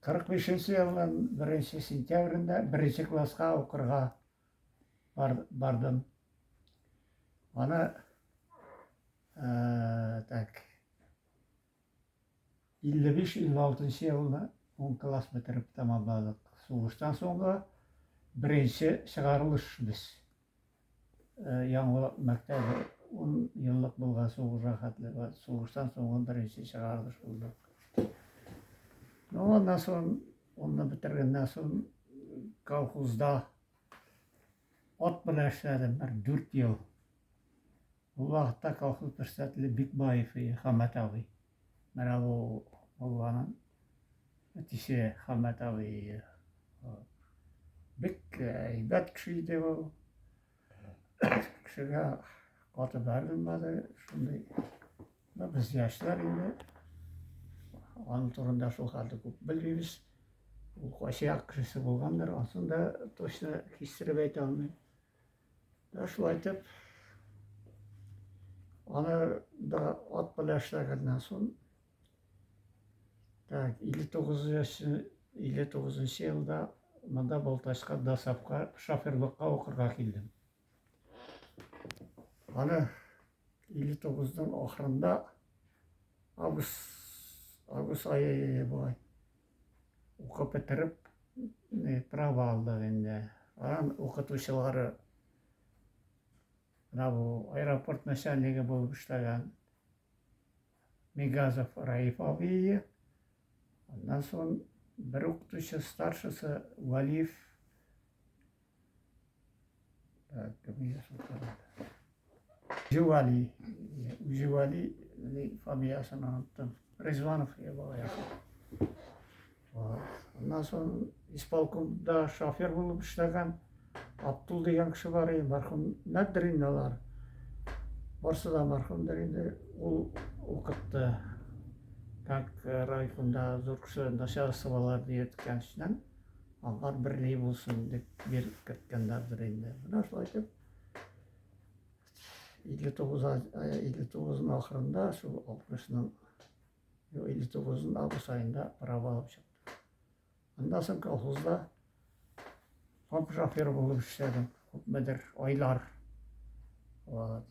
45 елның 1 сентябрендә 1 класска укырга бардым. Аны так 55-56 елны 10 класс бетереп тәмамладык. Сугыштан соңгы беренче чыгарылыш без. Яңа мәктәбе 10 еллык булган сугышка хәтле, сугыштан соңгы беренче чыгарылыш булдык. Ну, аннан соң, онны бетергәннән соң колхозда ат белән эшләдем бер 4 ел. Ул вакытта колхоз председателе Бикбаев Хамәт абый. Менә бу мулланың әтисе Хамәт абый. Бик әйбәт кеше иде ул. Кешегә каты бәрелмәде, шундый. Без яшьләр инде. Аның турында шул хәтле күп белмибез. Ул кайсы як кешесе булгандыр, анысын да точно кистереп әйтә алмыйм. Да шулай итеп, аны да ат белән эшләгәннән соң, так, 59 елда монда Балтачка ДОСАПка шоферлыкка укырга килдем. Аны 59-ның ахырында август ае бугай укып бетереп, право алдык инде. Анан укытучылары менә бу аэропорт начальнигы булып эшләгән Мигазов Раиф абый. Аннан соң бер укытучы старшысы Валиев. Үзе Вәли, үзе Вәли, фамилиясын оныттым. Ризванов була. Аннан соң исполкомда шофер булып эшләгән Абдул дигән кеше бар иде, мәрхүм нәдер инде алар. Барсы да мәрхүмдер инде. Ул укытты. Как райкомда зур кеше начальстволарны йөрткән эшнән аңар бер ни булсын дип биреп керткәннәрдер инде. Менә шулай итеп 59 59-ның ахырында шул 60-ның 59-ның август аенда права алып чыктым. Аннан соң колхозда помп шоферы булып эшләдем күпмедер айлар. Вот.